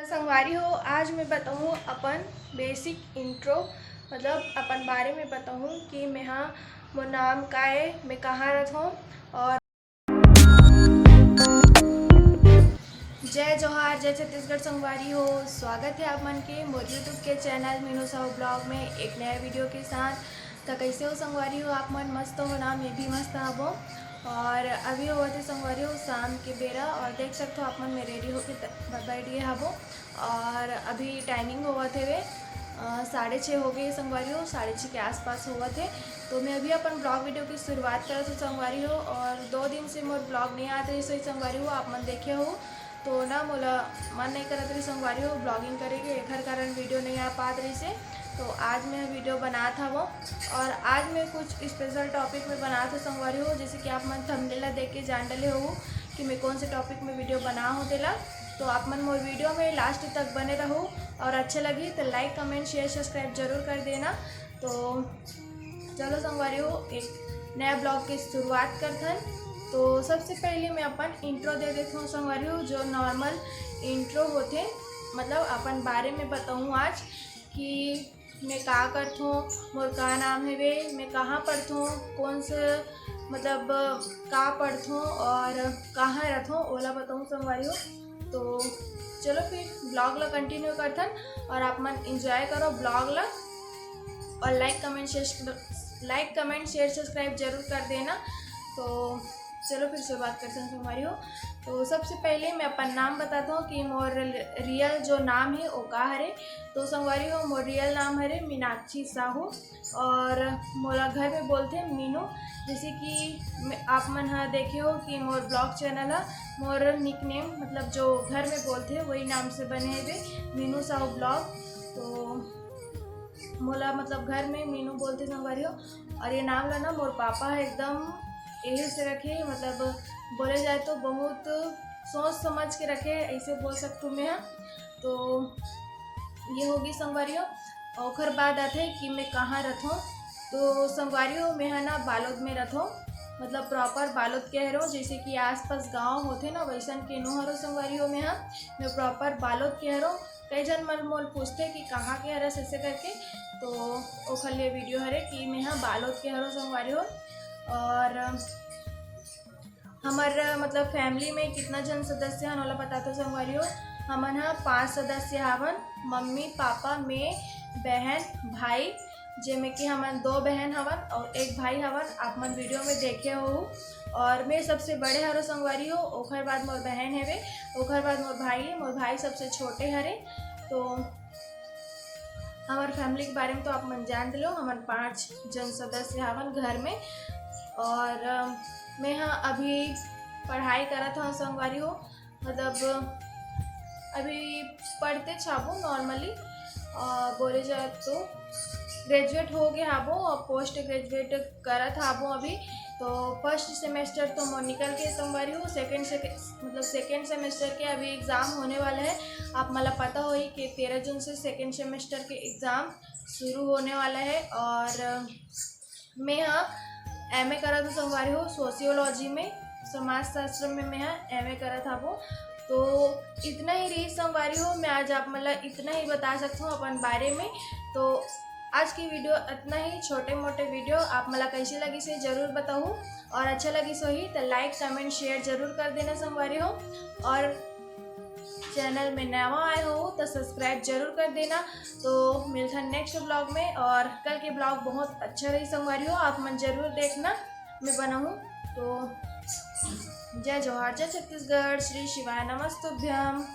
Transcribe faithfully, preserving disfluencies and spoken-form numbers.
संगवारी हो, आज मैं बताहूँ अपन basic intro, मतलब अपन बारे में बताहूँ कि मेहा, मोर नाम का ए, मैं कहाँ रथों। और जय जोहार, जय छत्तीसगढ़ संगवारी हो, स्वागत है आप मन के मोर YouTube के channel मीनू साहू blog में एक नया video के साथ। तो कैसे हो संगवारी हो आप मन? मस्त हो ना? मैं भी मस्त हबो। और अभी होवत हे संगवारी हो शाम के बेरा, और देख सकते हो आप मन, मैं ready होके त-, ब-, बैठ गए हबो। और अभी timing होवत हे वे, अ, साढ़े छः हो गए संगवारी हो, साढ़े छः के आसपास होवत हे। तो मैं अभी अपन blog video की शुरुआत करत हूँ संगवारी हो। और दो दिन से मोर blog नहीं आत रही, सही संगवारी हो, आप मन देखे हो, तो ना मोला मन नहीं करत रही संगवारी हो blogging करे के, एखर कारण video नहीं आ पात रही से। तो आज मैं video बनात हवं, और आज मैं कुछ special topic में बनात हूँ संगवारी हो, जैसे कि आप मन thumbnail ला देख के जान डले हो कि मैं कौन से topic में video बना हो तेला। तो आप मन मोर video में last तक बने रहो, और अच्छा लगी तो like, comment, share, subscribe जरूर कर देना। तो चलो संगवारी हो, एक नया blog की शुरुआत करथन। तो सबसे पहले मैं अपन intro दे देत हूँ संगवारी हो, जो normal intro होथे, मतलब अपन बारे में बताऊँ आज कि मैं का करथों, मोर का नाम हवे, मैं कहाँ पढ़थों, कौन से, मतलब का पढ़थों और कहाँ रथों, ओला बताऊँ संगवारी हो। तो चलो फिर blog ला continue करथन और आप मन enjoy करो blog ला, और like, comment, share, like, comment, share, subscribe जरूर कर देना। तो चलो फिर शुरुआत करथन संगवारी हो। तो सबसे पहले मैं अपन नाम बताता हूँ कि मोर real जो नाम है वो का हरे। तो संगवारी हो, मोर real नाम हरे मीनाक्षी साहू, और मोला घर में बोलथे मीनू। जैसे कि मैं, आप मन ह देखे हो कि मोर blog channel ह मोर nickname, मतलब जो घर में बोलथे वही नाम से बने हवे, मीनू साहू blog। तो मोला मतलब घर में मीनू बोलथे संगवारी हो। और ये नाम ला ना मोर पापा ह एकदम एही से रखे, मतलब बोले जाए तो बहुत सोच समझ के रखे, ऐसे बोल सकथूँ मैं ह। तो ये होगी संगवारी हो। ओखर बाद आथे कि मैं कहाँ रथों। तो संगवारी हो, मैं ह ना बालोद में रथों, मतलब proper बालोद के हरों। जैसे कि आसपास गांव होथे ना, वैसन के नो हरों संगवारी हो। मैं ह, मैं proper बालोद के हरों। कई झन मन मोल पूछथे कि कहाँ के हरस ऐसे करके, तो ओखर लिए video हरे कि मैं ह बालोद के हरों संगवारी हो। और हमर मतलब family में कितना झन सदस्य हन, ओला बताथों संगवारी हो। हमन ह पांच सदस्य हावन, मम्मी, पापा, मैं, बहन, भाई, जेमे कि हमन दो बहन हवन और एक भाई हवन, आप मन video में देखे हो। और मैं सबसे बड़े हरों संगवारी हो, ओखर बाद मोर बहन हवे, ओखर बाद मोर भाई, मोर भाई सबसे छोटे हरे। तो हमर family के बारे में तो आप मन जान लो, हमन पांच झन सदस्य हावन घर में। और अ, मैं ह अभी पढ़ाई करत हूँ संगवारी हो, मतलब अभी पढ़ते हाबो normally, अ, बोले जाए तो graduate हो गए हाबो और post graduate करत हाबो अभी। तो first semester तो मोर निकल के संगवारी हो, second से, मतलब second semester के अभी exam होने वाला है। आप मला पता होही कि तेरह जून से second semester के exam शुरू होने वाला है। और मैं ह M A करत हूँ संगवारी हो sociology में, समाजशास्त्र में मैं ह M A करत हाबो। तो इतना ही रही संगवारी हो, मैं आज आप मन ला इतना ही बता सकत हूँ अपन बारे में। तो आज की video इतना ही, छोटे मोटे video। आप मन ला कैसे लगिस हे जरूर बताहू, और अच्छा लगिस होही तो like, comment, share जरूर कर देना संगवारी हो। और channel में नवा आए हो तो subscribe जरूर कर देना। तो मिलथन next blog में, और कल के blog बहुत अच्छा रही संगवारी हो, आप मन जरूर देखना मैं बनाहूँ। तो जय जोहार, जय छत्तीसगढ़, श्री शिवाय नमस्तुभ्यम।